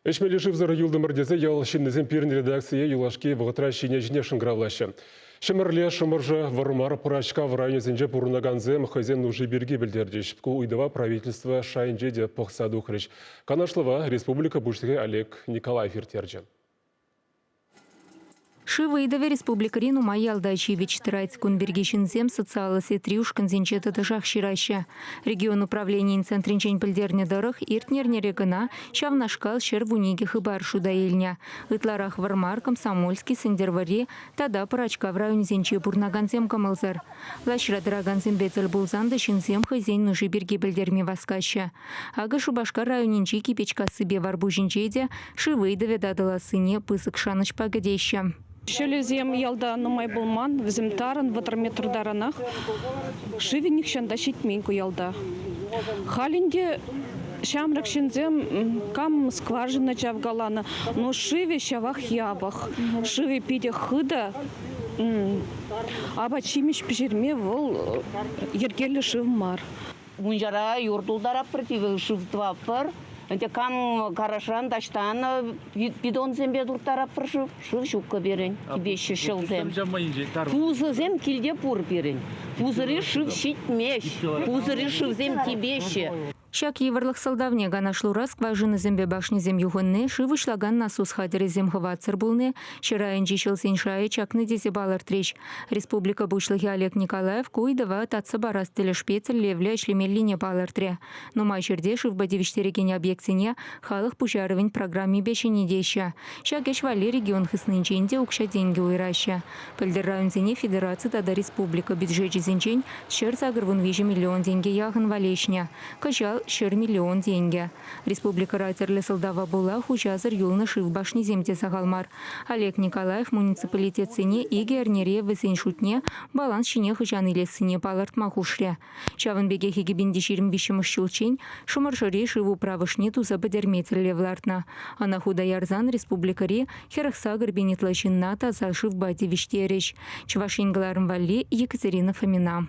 Ӗҫмелли шывсӑр юлтӑмӑр тесе ял ҫыннисем пирӗн редакцие юлашки вӑхӑтра ҫине-ҫине шӑнкӑравлаҫҫӗ. Ҫӗмӗрле, Шӑмӑршӑ, Вӑрмар, Пӑрачкав районӗсенче пурӑнакансем хӑйсен нуши пирки пӗлтерчӗҫ. Ку ыйтӑва правительство шайӗнче те пӑхса тухрӗҫ. Канашлӑва республика Пуҫлӑхӗ Олег Николаев ирттерчӗ. Шыв ыйтӑвӗ республикӑри нумай ялта ҫивӗч тӑрать. Кун пирки ҫынсем социаллӑ сетьри ушкӑнсенче тӑтӑшах ҫыраҫҫӗ. Регион управленийӗн центрӗнчен пӗлтернӗ тӑрӑх, иртнӗ эрнере кӑна ҫавнашкал 112 хыпар шута илнӗ. Ытларах Вӑрмар, Комсомольски, Сӗнтӗрвӑрри тата Пӑрачкав районӗсенче пурӑнакансем кӑмӑлсӑр. Влаҫра тӑракансемпе тӗл пулсан та ҫынсем хӑйсен нуши пирки пӗлтерме васкаҫҫӗ. Акӑ Шупашкар районӗнчи Кипечкассипе Варпуҫӗнче те шыв ыйтӑвӗ татӑлассине пысӑк шанӑҫпа кӗтеҫҫӗ. Ҫӑлӗсем ялта нумай пулман, вӗсем тарӑн, 30 метр таранах. Шывӗ нихҫан та ҫитмен ку ялта. Халь ӗнтӗ ҫамрӑк ҫынсем кам скважина чавкаланӑ, но шывӗ ҫавах япӑх. Шывӗ питӗ хытӑ. Апат-ҫимӗҫ пӗҫерме вӑл йӗркеллӗ шыв мар. Мунчара юр тултаратпӑр, типӗ шыв тӑватпӑр. Ӗнтӗ кам гаражран таҫтан бидонсемпе турттаратпӑр шыв. Шыв ҫуккӑ пирӗн, типеҫҫӗ ҫӑлсем. Пусӑсем килте пур пирӗн. Пусӑри шыв ҫитмест. Пусӑри шывсем типеҫҫӗ. Ҫак йывӑрлӑх сӑлтавне канашлура скважинӑсемпе башньӑсем юхӑнни, шыв уҫлакан насус хатӗрӗсем хӑватсӑр пулни, ҫӗр айӗнчи ҫӑлсен шайӗ чакни тесе палӑртрӗҫ. Республика Пуҫлӑхӗ Олег Николаев ку ыйтӑва татса парас тӗлӗшпе тӗллевлӗ ӗҫлемеллине палӑртрӗ. Нумай ҫӗрте шывпа тивӗҫтерекен объектсене халӑх пуҫарӑвӗн программипе ҫӗнетеҫҫӗ. Ҫак ӗҫ валли регион хыснинчен те укҫа-тенкӗ уйӑраҫҫӗ. Пӗлтӗр районсене федераци тата республика бюджечӗсенчен 183 миллион тенкӗ яхӑн валеҫнӗ. Кӑҫал 100 миллион тенкӗ. Республикӑра тӗрлӗ сӑлтава пула хуҫасӑр юлнӑ шыв башнисем те сахал мар. Олег Николаев муниципалитетсене икӗ эрнере вӗсен шутне баланс ҫине хӑҫан илессине палӑртма хушрӗ. Ҫавӑн пекех 2023 ҫулччен Шӑмӑршӑри шыв управӑшне туса пӗтерме тӗллев лартнӑ. Ӑна хута ярсан республикӑри 48 пин ытла ҫынна таса шывпа тивӗҫтерӗҫ. Чӑваш Ен кӑларӑм валли Екатерина Фомина.